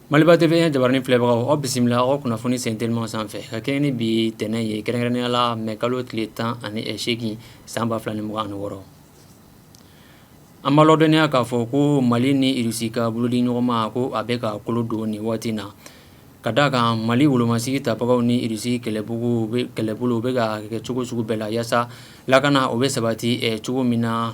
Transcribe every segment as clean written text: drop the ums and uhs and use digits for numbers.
Maliba TV jabarani filɛbagaw, aw bisimila aw kunnafoni sen teliman sanfɛ ka kɛɲɛ ni bi tɛnɛn ye, kɛrɛnkɛrɛnnenya la mɛ kalo tile 18 san 2026. An b'a ladɔnniya k'a fɔ ko Mali ni Irisi ka bolodi ɲɔgɔnma ko a bɛ ka kolo don nin waati na, ka d'a kan Mali wolomasigi tabagaw ni Irisi kɛlɛbolo bɛ ka kɛ cogo sugu bɛɛ la yaasa lakana o bɛ sabati cogo min na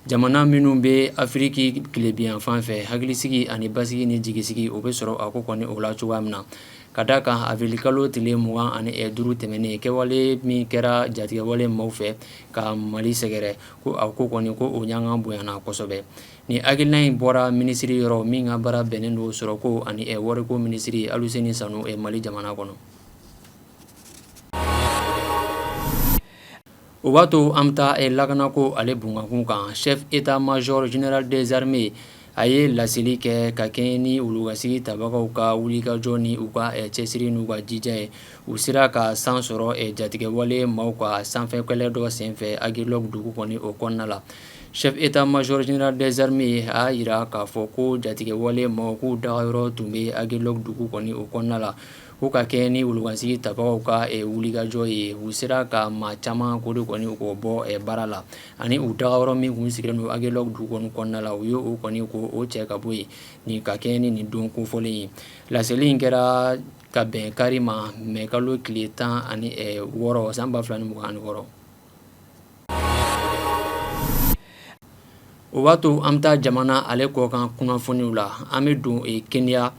jamana minnu bɛ Afiriki tilebinyanfan fɛ, hakilisigi ani basigi ni jigisigi o bɛ sɔrɔ a ko kɔni o la cogoya min na. Ka d'a kan awirilikalo tile 25 tɛmɛnen, kɛwale min kɛra jatigɛwale maaw fɛ ka Mali sɛgɛrɛ, ko a ko kɔni ko o ɲanga bonyana kosɛbɛ. Nin hakilina in bɔra minisiri yɔrɔ min ka baara bɛnnen don sɔrɔko ani wariko minisiri Aluseni Sanu Mali jamana kɔnɔ. O b'a to an bɛ taa lakanako ale bunakun kan. Chef état-major général des armées a ye laseli kɛ ka kɛɲɛ ni wolomasigi tabagaw ka wulikajɔ ni u ka cɛsiri n'u ka jija ye. U sera ka san sɔrɔ jatigɛwale maaw ka sanfɛ kɛlɛ dɔ senfɛ Aguelhok dugu kɔni o kɔnɔna la. Chef état-major général des armées a y'a jira k'a fɔ ko jatigɛwale maaw k'u dagayɔrɔ tun bɛ Aguelhok dugu kɔni o kɔnɔna la. Ko ka kɛɲɛ ni wolomasigi tabagaw ka wulikajɔ ye, u sera ka maa caman ko de kɔni k'o bɔ baara la ani u dagayɔrɔ min tun sigilen don Aguelhok dugu kɔni kɔnɔna la, u ye o kɔni ko o cɛ ka bɔ yen nin ka kɛɲɛ ni nin don kofɔlen ye. Laseli in kɛra ka bɛn kari ma mɛ kalo tile 16 san 2026. O b'a to an bɛ taa jamana ale kɔkan kunnafoniw la. An bɛ don Kenya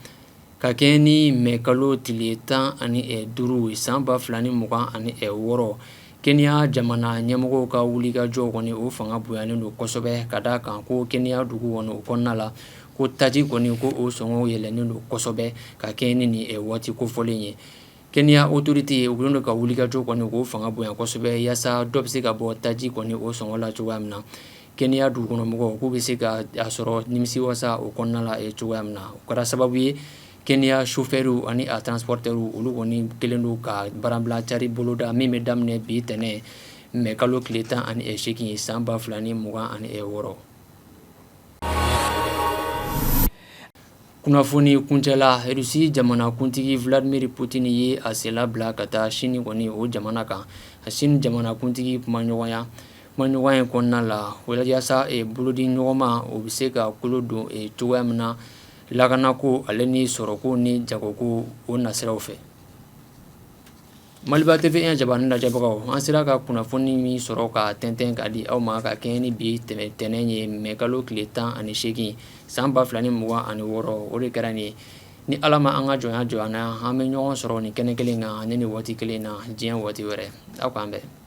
ka kɛɲɛ ni mɛ kalo tile 15 san 2026, Kenya jamana ɲɛmɔgɔw ka wulikajɔ kɔni o fanga bonyalen don kosɛbɛ, ka d'a kan ko Kenya dugu kɔni o kɔnɔna la, ko taji kɔni ko o sɔngɔ yɛlɛnnen don kosɛbɛ ka kɛɲɛ ni nin waati kofɔlen ye. Kenya autorité u kɛlen don ka wulikajɔ kɔni k'o fanga bonya kosɛbɛ yaasa dɔ bɛ se ka bɔ taji kɔni o sɔngɔ la cogoya min na, Kenya dugukɔnɔmɔgɔw k'u bɛ se ka a sɔrɔ nimisiwasa o kɔnɔna la cogoya min na. O kɛra sababu ye Kenya chauffeurs ani a transporteurs olu kɔni kɛlen don ka baarabila cari boloda min bɛ daminɛ bi tɛnɛn mɛ kalo tile 18 san 2026. Kunnafoni kuncɛ la, Russie jamanakuntigi Vladimir Poutine ye a senla bila ka taa Chine kɔni o jamana kan. A Chine jamanakuntigi kumaɲɔgɔnya in kɔnɔna la, walasa bolodi ɲɔgɔnma o bɛ se ka kolo don cogoya min na lakanako ale ni sɔrɔko ni jagoko o nasiraw fɛ. Maliba TV1 jabarani lajɛbagaw, an sera ka kunnafoni min sɔrɔ ka tɛntɛn ka di aw ma ka kɛɲɛ ni bi tɛnɛn ye mɛ kalo tile 18 san 2026, o de kɛra nin ye. Ni Ala ma an ka jɔnya jɔ an na, an bɛ ɲɔgɔn sɔrɔ nin kɛnɛ kelen kan ni nin waati kelen na diɲɛ waati wɛrɛ. Aw k'an bɛn.